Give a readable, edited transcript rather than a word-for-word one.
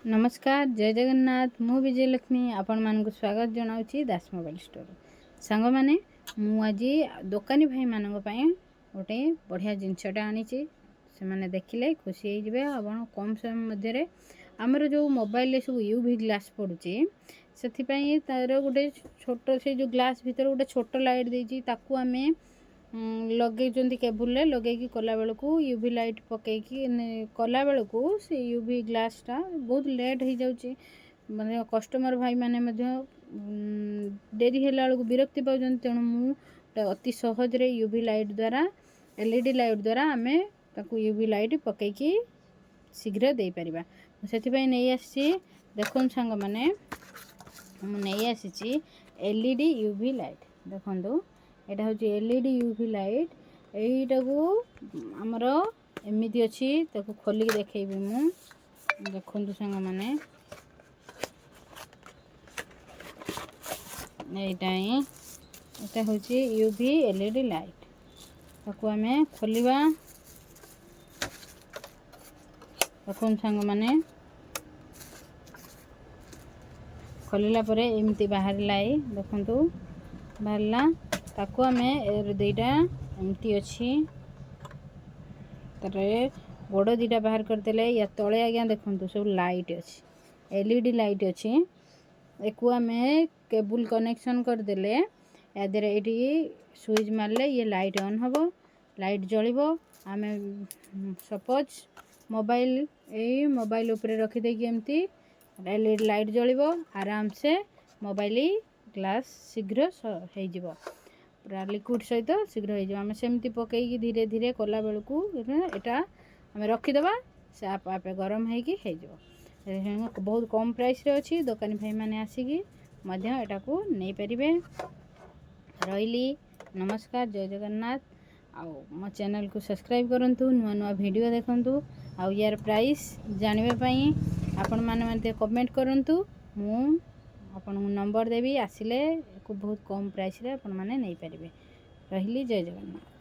ନମସ୍କାର, ଜୟ ଜଗନ୍ନାଥ। ମୁଁ ବିଜୟଲକ୍ଷ୍ମୀ ଆପଣମାନଙ୍କୁ ସ୍ୱାଗତ ଜଣାଉଛି ଦାସ ମୋବାଇଲ ଷ୍ଟୋର। ସାଙ୍ଗମାନେ, ମୁଁ ଆଜି ଦୋକାନୀ ଭାଇମାନଙ୍କ ପାଇଁ ଗୋଟେ ବଢ଼ିଆ ଜିନିଷଟା ଆଣିଛି। ସେମାନେ ଦେଖିଲେ ଖୁସି ହେଇଯିବେ। ଆପଣ କମ୍ ସମୟ ମଧ୍ୟରେ ଆମର ଯେଉଁ ମୋବାଇଲରେ ସବୁ ୟୁଭି ଗ୍ଲାସ୍ ପଡ଼ୁଛି, ସେଥିପାଇଁ ତା'ର ଗୋଟେ ଛୋଟ, ସେଇ ଯେଉଁ ଗ୍ଲାସ୍ ଭିତରେ ଗୋଟେ ଛୋଟ ଲାଇଟ୍ ଦେଇଛି। ତାକୁ ଆମେ ଲଗେଇଛନ୍ତି, କେବୁଲରେ ଲଗେଇକି କଲାବେଳକୁ, ୟୁଭି ଲାଇଟ୍ ପକେଇକି କଲାବେଳକୁ ସେ ୟୁଭି ଗ୍ଲାସ୍ଟା ବହୁତ ଲେଟ୍ ହେଇଯାଉଛି। ମାନେ କଷ୍ଟମର୍ ଭାଇମାନେ ମଧ୍ୟ ଡେରି ହେଲା ବେଳକୁ ବିରକ୍ତି ପାଉଛନ୍ତି। ତେଣୁ ମୁଁ ଅତି ସହଜରେ ୟୁଭି ଲାଇଟ୍ ଦ୍ୱାରା, ଏଲ୍ଇଡି ଲାଇଟ୍ ଦ୍ୱାରା ଆମେ ତାକୁ ୟୁଭି ଲାଇଟ୍ ପକେଇକି ଶୀଘ୍ର ଦେଇପାରିବା, ମୁଁ ସେଥିପାଇଁ ନେଇ ଆସିଛି। ଦେଖନ୍ତୁ ସାଙ୍ଗମାନେ, ମୁଁ ନେଇ ଆସିଛି ଏଲ୍ଇଡି ୟୁଭି ଲାଇଟ୍। ଦେଖନ୍ତୁ, ଏଇଟା ହେଉଛି ଏଲ୍ଇଡି ୟୁଭି ଲାଇଟ୍। ଏଇଟାକୁ ଆମର ଏମିତି ଅଛି, ତାକୁ ଖୋଲିକି ଦେଖେଇବି ମୁଁ। ଦେଖନ୍ତୁ ସାଙ୍ଗମାନେ, ଏଇଟା ହିଁ, ଏଇଟା ହେଉଛି ୟୁଭି ଏଲ୍ଇଡି ଲାଇଟ୍। ତାକୁ ଆମେ ଖୋଲିବା। ଦେଖନ୍ତୁ ସାଙ୍ଗମାନେ, ଖୋଲିଲା ପରେ ଏମିତି ବାହାରିଲା। ଏଇ ଦେଖନ୍ତୁ, ବାହାରିଲା। ତାକୁ ଆମେ ଦୁଇଟା ଏମିତି ଅଛି, ତାପରେ ଗୋଡ଼ ଦୁଇଟା ବାହାର କରିଦେଲେ ୟା ତଳେ ଆଜ୍ଞା ଦେଖନ୍ତୁ ସବୁ ଲାଇଟ୍ ଅଛି, ଏଲ୍ଇଡି ଲାଇଟ୍ ଅଛି। ଏକୁ ଆମେ କେବୁଲ୍ କନେକ୍ସନ୍ କରିଦେଲେ, ୟା ଦେହରେ ଏଇଠି ସୁଇଚ୍ ମାରିଲେ ଇଏ ଲାଇଟ୍ ଅନ୍ ହେବ, ଲାଇଟ୍ ଜଳିବ। ଆମେ ସପୋଜ୍ ମୋବାଇଲ, ଏଇ ମୋବାଇଲ ଉପରେ ରଖିଦେଇକି ଏମିତି ଏଲ୍ଇଡି ଲାଇଟ୍ ଜଳିବ, ଆରାମସେ ମୋବାଇଲ ଗ୍ଲାସ୍ ଶୀଘ୍ର ହେଇଯିବ, ପୁରା ଲିକ୍ୱିଡ଼ ସହିତ ଶୀଘ୍ର ହେଇଯିବ। ଆମେ ସେମିତି ପକେଇକି ଧୀରେ ଧୀରେ କଲାବେଳକୁ ଏଇଟା ଆମେ ରଖିଦେବା, ସେ ଆପେ ଆପେ ଗରମ ହେଇକି ହେଇଯିବ। ବହୁତ କମ୍ ପ୍ରାଇସ୍ରେ ଅଛି। ଦୋକାନୀ ଭାଇମାନେ ଆସିକି ମଧ୍ୟ ଏଟାକୁ ନେଇପାରିବେ। ରହିଲି, ନମସ୍କାର, ଜୟ ଜଗନ୍ନାଥ। ଆଉ ମୋ ଚ୍ୟାନେଲକୁ ସବସ୍କ୍ରାଇବ୍ କରନ୍ତୁ, ନୂଆ ନୂଆ ଭିଡ଼ିଓ ଦେଖନ୍ତୁ। ଆଉ ୟାର ପ୍ରାଇସ୍ ଜାଣିବା ପାଇଁ ଆପଣମାନେ ମଧ୍ୟ କମେଣ୍ଟ କରନ୍ତୁ, ମୁଁ ଆପଣଙ୍କୁ ନମ୍ବର ଦେବି। ଆସିଲେ ଏକୁ ବହୁତ କମ୍ ପ୍ରାଇସ୍ରେ ଆପଣମାନେ ନେଇପାରିବେ। ରହିଲି, ଜୟ ଜଗନ୍ନାଥ।